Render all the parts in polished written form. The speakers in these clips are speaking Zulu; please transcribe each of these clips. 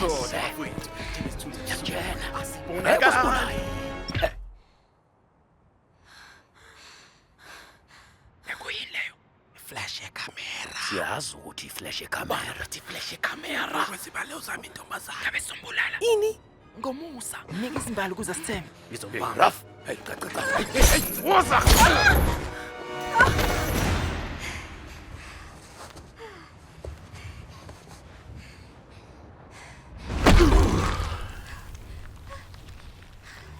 Bafowethu, thina isithunzi Ngiyakutshela. asibonakali. Kuyini leyo? Flash yekhamera. Siyazi ukuthi iflash yekhamera. Bathi flash yekhamera. Kwezibalo zami intombazana. Ngabe sombulala. Ini? Ngomusa. Mnika izimbali ukuze sithembe. Ngizombamba. Raf. Hey, cha cha cha. Hey, hey, hey. Woza.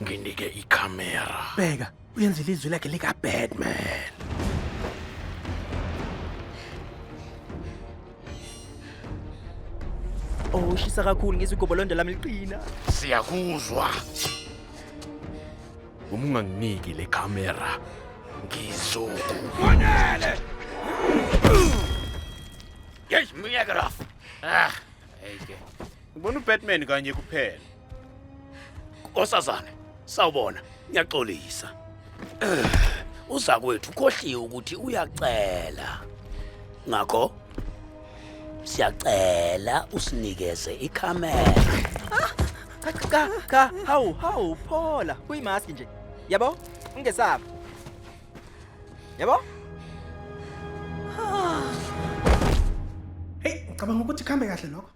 Nginike ikhamera. Bheka, uyenzile izwi lakhe lika Batman. Oh, ushisa kakhulu ngizwe igobolondo lami liqina. Siyakuzwa. Uma unganginiki le kamera ngizoku. Kwanele. Hey, myeke Raf. Ah, hey ke. Ngibona uBatman kanye kuphela. Nkosazane, sawubona. Ngiyaxolisa. Uzakwethu ukhohliwe ukuthi uyacela. Ngakho siyacela usinikeze ikhamera. Cha cha cha, hawu hawu phola. Kuyimaski nje. Yabo? Ungesabi. Yabo? Hey, ngicabanga ukuthi kuhambe kahle lokho.